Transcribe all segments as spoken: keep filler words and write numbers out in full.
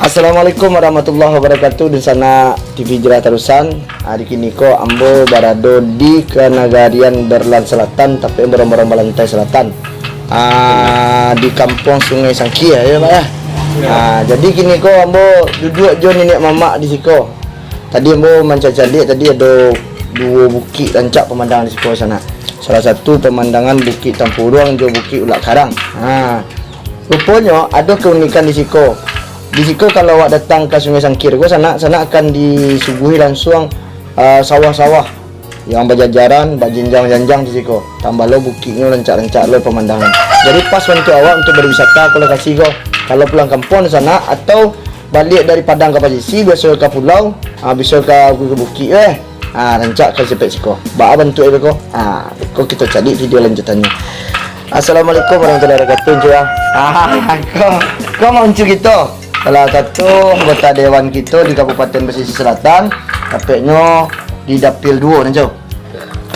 Assalamualaikum warahmatullahi wabarakatuh. Dunsanak T V Jera Tarusan. Ari kini ko ambo barado di Kanagarian Berlan Selatan, tapi barang-barang Balantai Selatan. Ah, di Kampuang Sungai Sangkir, ya, Pak, ya. Ah, jadi kini ko ambo duduak jo niniak mamak di siko. Tadi ambo mancaliak tadi ado duo bukik rancak pamandangan di siko sanak. Salah satu pamandangan Bukik Tampuruang jo Bukik Ulak Karang. Ha. Ruponyo ado keunikan di siko. Di siko kalau awak datang ka Sungai Sangkir ko sanak, sanak akan disuguhi lansuang, ah, sawah-sawah yang bajajaran, bajenjang-janjang di siko. Tambah lo bukiknyo rancak-rancak lo pamandangan. Jadi pas untuak awak untuak berwisata ka lokasi ko. Kalau pulang kampuang sanak atau baliak dari Padang ka Pasisi, biaso ka pulau, ah, biaso ka bukik-bukik, eh. Ah, rancak ka sepek siko. Baa bantuak e ko? Ah, ko kito cari video lanjutannyo. Assalamualaikum warahmatullahi wabarakatuh, Uncu, ah. Ah, ko, ko mak Uncu kito. Salah satu anggota dewan kito di Kabupaten Pasisia Selatan, tapeknyo di Dapil duo, Uncu.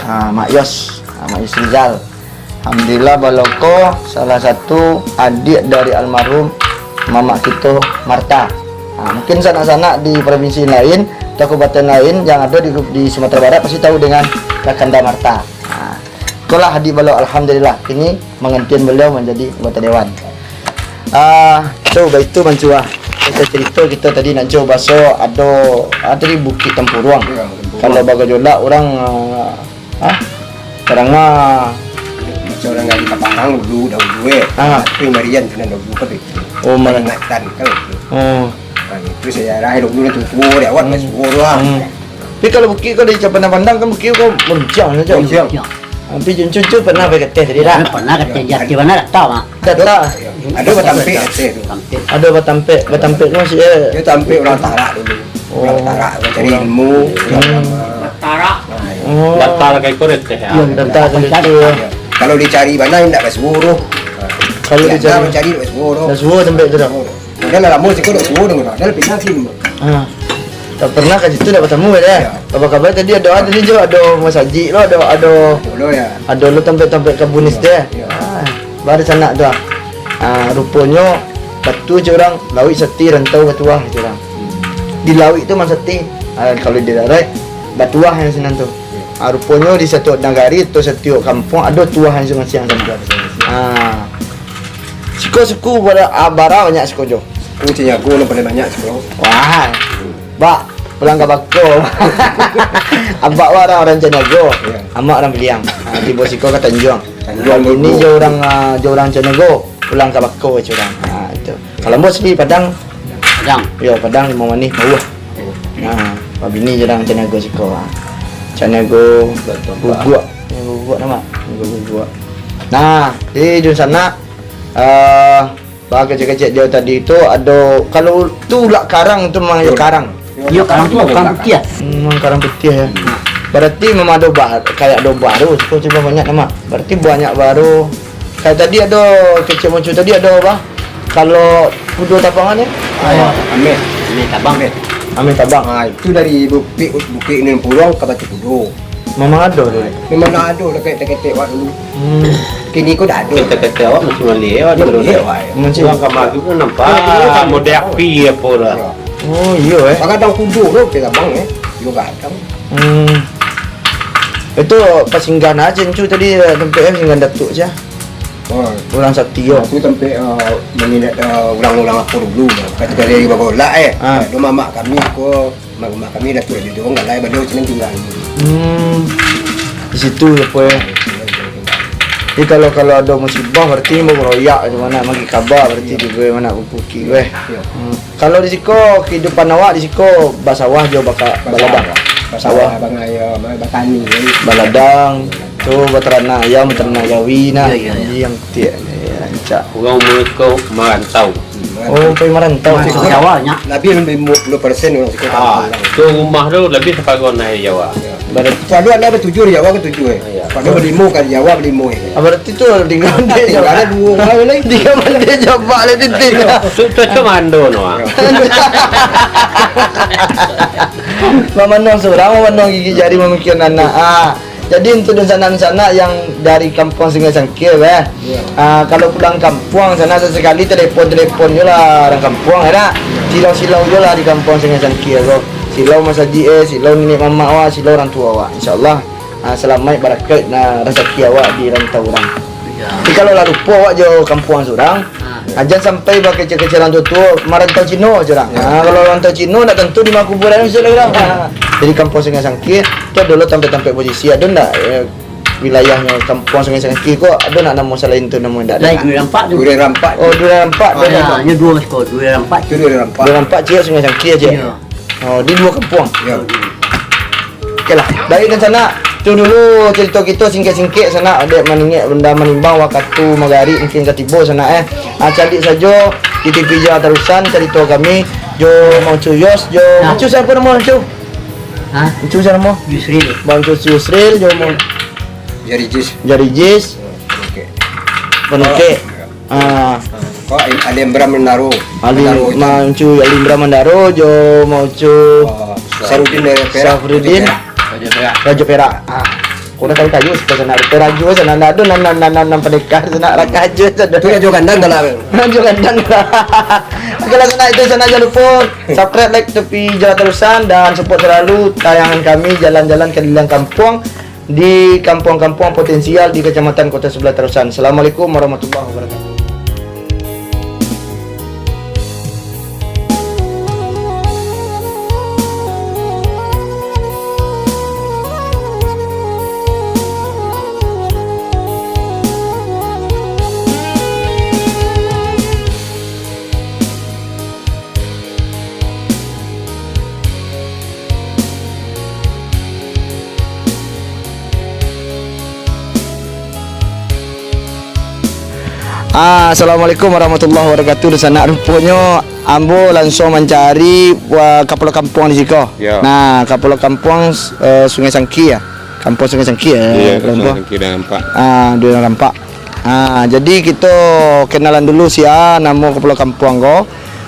Ah, Mak Yos, ah, Mak Yos Rizal. Alhamdulillah, baliau ko salah satu adiak dari almarhum mamak kito, Marta. Ha, mungkin sanak-sanak di provinsi lain, kabupaten lain yang ado di, di Sumatera Barat pasti tahu dengan Kakanda Marta. Ha, ikolah adiak baliau, alhamdulillah, kini manggantian baliau manjadi anggota dewan. Ah, so, baitu, Mancuah. Kito carito kito tadi nak jo baso ado, ah, tadi Bukik Tampuruang. Ya, Tampuruang. Kalau bagajolak urang, ah, ah, tarang, ah. Macam urang dari Kaparang dulu, dahulu, eh. Ah. Tapi marian tu nan dahulu kan tu. Oh, marian. Ingatan kan tu. Oh. Ah, itu sejarah dahulu tu, tua dia awak, hmm, masih tua lah. Hmm. Tapi kalau bukik ko dari Capanan Pandang kan bukik ko meruncang sajo. Meruncang. Tapi Juncu tu pernah pai ka ateh tadi dah. Pernah ka ateh, di ateh bana data, Mak. Data. Ado batampek ateh tu. Tampek. Ado batampek, batampek tu masih, eh. Dia tampek urang Tarak dulu. Oh. Urang Tarak, urang cari ilmu, urang, hmm, agama. Tarak. Nah, ya. Oh. Data ka iko ateh, ya. Ya, data ka iko. Ya. Kalau dicari bana indak basuo doh. Kalau dicari, dicari indak basuo doh. Basuo tampek tu dah. Dah lah lamo siko dak suo dengar. Dah lah pindah sini. Ha. Tak pernah ka situ dak batamu, kan, eh? Ya. Kabar-kabar tadi ado, ah, tadi jo ado masajik lo, ado, ado, ado lo tampek-tampek kabun, ya, teh. Ya. Ah, baru sanak tu, ah. Ah, ruponyo batu je urang, lauik sati, rantau batuah je urang. Hmm. Di lauik tu mah sati. Ah, kalau di darat, batuah yang sinan tu. Ya. Ah, ruponyo di satiok nagari atau satiok kampuang ado tuah yang masing-masing. Ah. Siko suku bara, ah, bara banyak siko jo. Suku Caniago nan paling banyak siko. Wah. Bak, pulang ka bako. Abak wak urang, urang Caniago. Ya. Amak urang Piliang. Ah, tibo siko ka Tanjuang. Tanjuang. Ini jo urang, ah, jo urang Caniago, pulang ka bako jo urang. Ah, itu. Kalau ambo asli Padang. Padang. Yo, Padang Limau Manih, Mauah. Nah, babini jo urang Caniago siko. Caniago Guguak. Caniago Guguak nama? Caniago Guguak. Nah, di dunsanak, eh, Bah, kecek-kecek dia tadi tu ado, kalau tu Ulak Karang tu memang yo karang. Iyo, karang tu bukan putiah. Hmm, memang karang putiah ya. Hmm. Berarti memang ado bah, kayak ado baru, tu cuba banyak nama. Berarti banyak baru. Kayak tadi ado kecek muncul tadi ado apa? Kalau kudo tapangan ni? Ah, ameh. Ameh tabang. Ameh. Ameh tabang. Ah, itu dari Bukik, Bukik Gunung Puruang ka Batu Kudo. Memang ado tu. Memang dah ado lah ketek-ketek wak dulu. Hmm. Kini ko dah ado. Ketek-ketek awak masih maliek awak dulu. Maliek awak, ya. Masih. Urang kamari pun nampak. Ya, ya, ya. Model api apo lah. Ya. Oh, iyo, eh. Pagadang kudo tu, ke abang, eh. Yo gadang. Hmm. Itu pasinggahan aja, Encu, tadi, eh, tampek, eh, pasinggahan Datuk aja. Oh. Urang Sati, yo. Aku tampek, eh, mengingat, eh, urang-urang apo dulu, kata dari Bagolak, eh. Ah. Ado mamak kami ko Mak, mak kami dah tuo di Jogong, galai baliau sinan tingga. Hmm. Di situ ya, Puai. Jadi kalau, kalau ado musibah, berarti mau beroyak di mana, magi kabar, berarti di gue mana, bukik gue. Iya. Hmm. Kalau di siko, kehidupan awak di siko basawah jo baka-, baladang. Basawah, basawah, sawah. Bang, ayo, ba-, batani, kan. Baladang, tu bataranak ayam, bataranak jawi, nah. Iya, iya, iya. Yang tiak, ya, rancak. Urang mereka merantau. Oh, pai marantau. Marantau Jawa nyo. Labiah dari limo puluah persen urang siko. Ah, tu rumah tu labiah saparuah nan dari Jawa. Ya. Berarti selalu ado batujuah dari Jawa ka tujuah, eh. Iya. Kalau balimo ka Jawa, balimo, eh. Ah, berarti tu tinggal di Jawa. Tinggal duo urang lai. Tinggal di Jawa lai, titik. Tu, tu, tu mando no, ah. Mamanang surang, mamanang gigi jari, mamikian anak. Ah. Jadi, untuk dunsanak-dunsanak yang dari Kampuang Sungai Sangkir, eh. Iyo. Ah, kalau pulang kampuang, sanak, sasekali telepon-telepon jo lah urang kampuang, yo dak? Silau-silau jo lah di Kampuang Sungai Sangkir ko. Silau masajik, eh, silau niniak mamak awak, silau urang tuo awak. Insyaallah, ah, salamaik, barakaik, nah, rasaki awak di rantau urang. Iyo. Tapi kalau lah lupo awak jo kampuang surang, Ah. Ah, jan sampai bakecek-kecek urang tuo-tuo, marantau Cino surang. Ya. Ah, kalau rantau Cino, ndak tantu di ma kuburan, mesti lah urang. Ah, jadi Kampuang Sungai Sangkir tu ado lo tampek-tampek posisi, ado ndak, eh, wilayahnyo Kampuang Sungai Sangkir ko, ado ndak namo salain tu, namo ndak ado? Lai, ndak? Duren Rampak tu. Duren Rampak. Oh, Duren Rampak, Ah, Duren ya, Rampak. Nyo duo siko, Duren Rampak. Tu Duren Rampak. Duren Rampak ciek, Sungai Sangkir ciek. Iyo. Oh, di duo kampuang. Iyo. Oke lah, baik kan sanak. Tu dulu carito kito singkek-singkek sanak, dek maningek benda manimbang wakatu magarik mungkin ka tibo sanak, eh. Ah, caliak sajo di T V Jala Tarusan carito kami jo Mang Ucu Yos, jo Nah. Ucu siapo namo Ucu? Hah? Ucu siapo namo? Yusril. Mang Ucu Yusril jo Mang Jari Jis. Jari Jis. Oke. Penukek. Ah. Kok Alim Bram Mandaro? Alim, Mandaro Hitam. Mang Ucu Alim Bram Mandaro jo Mang Ucu Oh, Sarudin dari Perak. Safrudin. Rajo Perak. Rajo Perak. Ah. Kau dah tahu kayu, suka sanak. Rajo sanak, ndak ado nan, nan, nan, nan, nan pendekar sanak, rajo sanak. Tu Rajo Gandang galak. Rajo Gandang galak. Oke lah sanak, itu sanak, jangan lupa subscribe, like, T V Jala Tarusan, dan support selalu tayangan kami jalan-jalan keliling kampuang di kampuang-kampuang potensial di Kecamatan Kota Sebelah Tarusan. Assalamualaikum warahmatullahi wabarakatuh. Ah, assalamualaikum warahmatullahi wabarakatuh. Dunsanak, ruponyo ambo lansuang mancari, wah, kapalo kampuang di siko. Ya. Nah, kapalo kampuang, eh, Sungai Sangkir, ya. Kampuang Sungai Sangkir, ya, Iya, kampuang. Sungai Sangkir dah nampak. Ah, dah nampak. Ah, jadi kito kenalan dulu sia namo kapalo kampuang ko.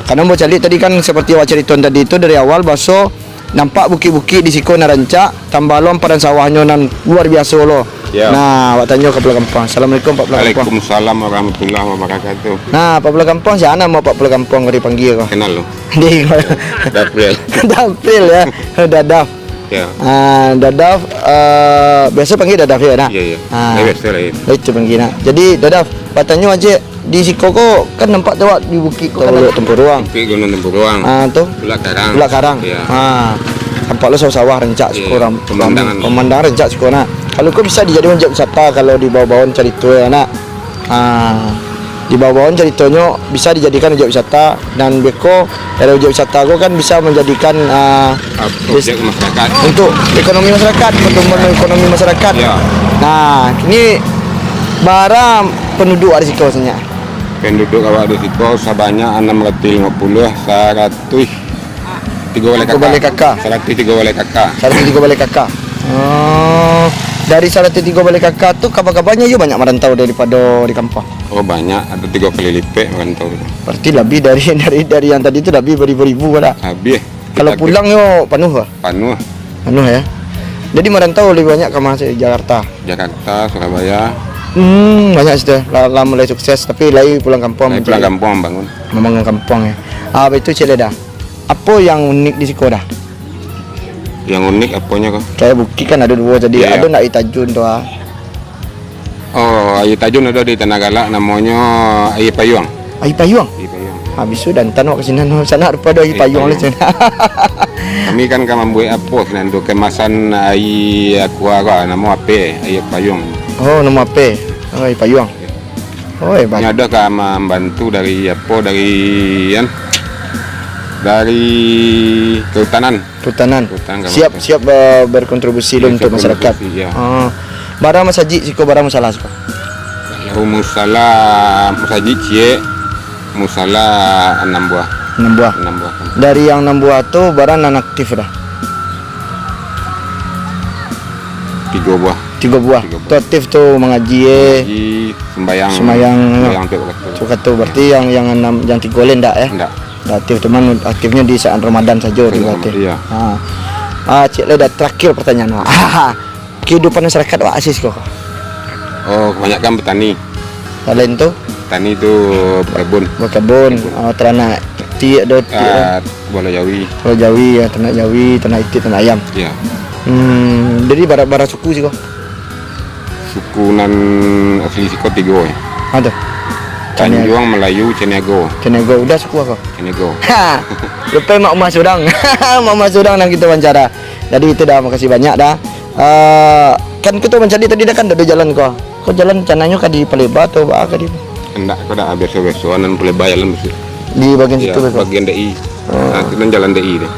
Karano ambo caliak tadi kan, seperti awak caritoan tadi tu, dari awal baso nampak bukik-bukik di siko nan rancak, tambah lo padang sawahnyo nan luar biaso lo. Ya. Nah, awak tanyo kapalo kampuang. Assalamualaikum, Pak Kapalo Kampuang. Waalaikumsalam warahmatullahi wabarakatuh. Nah, Pak Kapalo Kampuang, sia namo Pak Kapalo Kampuang ko dipanggia ko? Kenal lo. Di Dapril. Dapril, ya. Dadaf. Ya. Ah, Dadaf, eh, biaso panggia Dadaf, ya, nak? Iya, iya. Ah. Ya, biaso lah, ya. Itu panggia, nak. Jadi, Dadaf, batanyo aja, di siko ko kan nampak tu, Wak, di bukik ko kan Gunung Tempuruang. Bukik Gunung Tempuruang. Ah, tu. Bulak Karang. Bulak Karang. Ya. Ah. Nampak lo sawah-sawah rancak Iya, siko ram-, pemandangan. Pemandangan rancak siko, nak. Kalau ko bisa dijadikan objek wisata kalau di bawah-bawah carito, ya, nak. Ah, di bawah-bawah caritonyo bisa dijadikan objek wisata, dan beko dari objek wisata ko kan bisa menjadikan, ah, Ah, bis-, objek masyarakat. Untuk ekonomi masyarakat, pertumbuhan ekonomi masyarakat. Ya. Nah, kini bara penduduk di siko sabanyak? Penduduk awak di siko sabanyak anam ratuih limo puluah, saratuih tigo baleh Tigo baleh K K. K K. Saratuih tigo baleh K K. Saratuih tigo baleh K K. Oh, dari saratuih tigo baleh K K tu, kaba-kabanyo iyo banyak marantau daripado di kampuang? Oh, banyak, ado tigo kali lipek marantau tu. Berarti labiah dari, dari, dari yang tadi tu labiah baribu-ribu lah. Labiah. Kalau Kita pulang yo panuh lah? Panuh. Panuh, ya. Jadi marantau labiah banyak ka ma, Jakarta? Jakarta, Surabaya. Hmm, banyak situ. Lah, lah mulai sukses, tapi lai pulang kampuang. Lai pulang kampuang bangun. Membangun kampuang, ya. Ah, itu cek dah. Apo yang unik di siko dah? Yang unik aponyo ko? Kayak bukik kan ado duo tadi. Iya. Ado ndak aia tajun tu, ah? Oh, aia tajun ado di Tanah Galak, namonyo Aia Payuang. Aia Payuang? Aia Payuang. Habis tu dantan awak ka sinan, sanak rupo ado aia Aia payuang Payuang. Lah sinan. Kami kan ka mambuek apo sinan tu, kemasan aia aqua ko, namo apo, Aia Payuang. Oh, namo apo? Oh, Aia Payuang. Oh, hebat. Nyo ado ka mambantu dari apo, dari, kan, dari kehutanan. Kehutanan. Kehutanan ka siap, mambantu. Siap, eh, berkontribusi Iya, untuk siap masyarakat. Kontribusi, iya. Ah. Bara masajik siko, bara musala siko? Kalau musala, masajik ciek, musala anam buah. Anam buah. Anam buah. Dari yang anam buah tu, bara nan aktif dah? Tigo buah. Tigo buah. Tigo buah. Tu aktif tu mangaji, eh. Mangaji, sumbayang. Sumbayang. Sumbayang tiap wakatu. Tiap wakatu. Berarti yang, yang anam, yang tigo lai ndak, eh? Ndak. Ndak aktif, cuman aktifnyo di saat Ramadan sajo tu Ramadan, berarti. Iya. Ha. Ah, cek lai dah terakhir pertanyaan, Mak. Kehidupan masyarakat awak a siko? Oh, kebanyakan petani. Selain tu, Petani tu berkebun. Berkebun, uh, teranak tiak do tiak. Ah, bola jawi. Kalau jawi ya, ternak jawi, ternak itik, ternak ayam. Ya. Hmm, jadi bara bara suku siko? Suku nan asli siko tigo ya. Ha tu. Tanjuang, Melayu, Caniago. Caniago udah suku apa? Caniago. Ha. Lupa mak rumah surang. Mak rumah surang nan kita wawancara. Jadi itu dah, makasih banyak dah. Uh, kan kita mencari tadi dah kan ada jalan kau. Kau jalan rencananya ka di Paleba atau apa ka di Hendak kau dah biasa-biasa nan boleh bayar lah mesti. Di bagian Ya, situ kau. Bagian D I. Nah, itu nan jalan D I deh.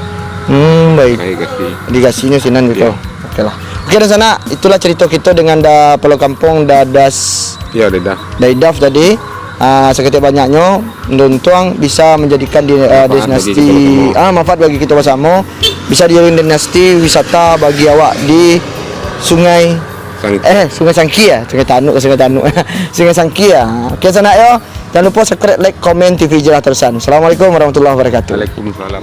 Hmm, baik. Kayak kasih. Irigasinya sinan gitu. Ya. Oke lah. Oke, dan sana itulah cerita kita dengan da Palo Kampung da das Ya, udah dah. Daidaf tadi. Ah, seketik banyaknya untung bisa menjadikan di, ah, Manfaat bagi destinasi kita bersama. Ah, manfaat bagi kita bersama, bisa dijadikan destinasi wisata bagi awak di Sungai Sang- eh Sungai Sangki ya, Sungai Tanuk, Sungai Tanuk. Sungai Sangki ya. Oke, sanak yo. Jangan lupa subscribe, like, komen T V Hijrah Tersan. Assalamualaikum warahmatullahi wabarakatuh. Waalaikumsalam.